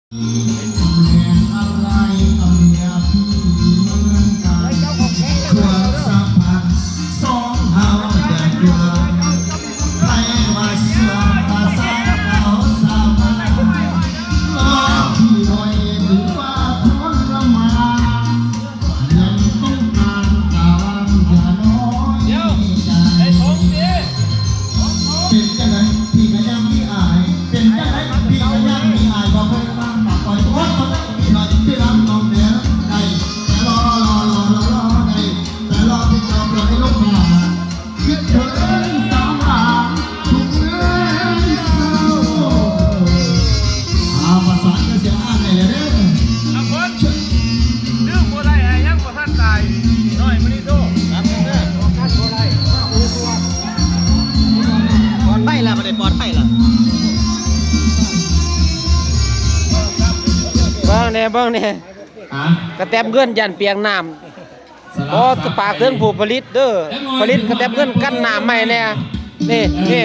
ຕຳແໜ່ງອາໄລຕຳແໜ່ງເໝືອນກັນ ເຄື່ອງສະພັນສອງເຮົາແດດດວງ ໃຜວ່າເຊື່ອວ່າຊາວເຂົາສາມາດ ລອທີ່ໜ້ອຍຖືວ່າທົນລະມານ ຍັງຕ້ອງການການຢ່ານ້ອຍໃຈ. ເປັນຈັ່ງໃດ ພີ່ກະຍັງມີອາຍ ເປັນຈັ່ງໃດ ພີ່ກະຍັງມີອາຍ ບໍ່ເຄີຍວາງປາກປ່ອຍ ໂອ້ຍ ບໍ່ໄດ້ມີໜ້ອຍ ທີ່ຮັກນ້ອງແດ່ໄດ້ ແຕ່ລໍ ລໍ ລໍ ລໍ ລໍ ໄດ້ ແຕ່ລໍ ທີ່ຈອມລອຍລົງມາ ຄິດເຖິງສາວຫຼານທຸກເມື່ອເຊົ້າ. ອາ ປະສານກະສຽງອ້າຍໄດ້ແລ້ວເດີ ອາ ຄົນ ລືມບໍ່ໄດ້ ອາ ຍັງບໍ່ທັນຕາຍ ນ້ອຍມະນີໂຊ ປອດໄພລະ ບັດນີ້ປອດໄພລະ ເບິ່ງແດ່ ເບິ່ງແດ່ ກະແຕັບເງິນຢ້ານປຽກນ້ຳ ຂໍຝາກເຖິງຜູ້ຜະລິດເດີ ຜະລິດກະແຕັບເງິນກັນນ້ຳໃໝ່ແດ່ ນີ້ ນີ້.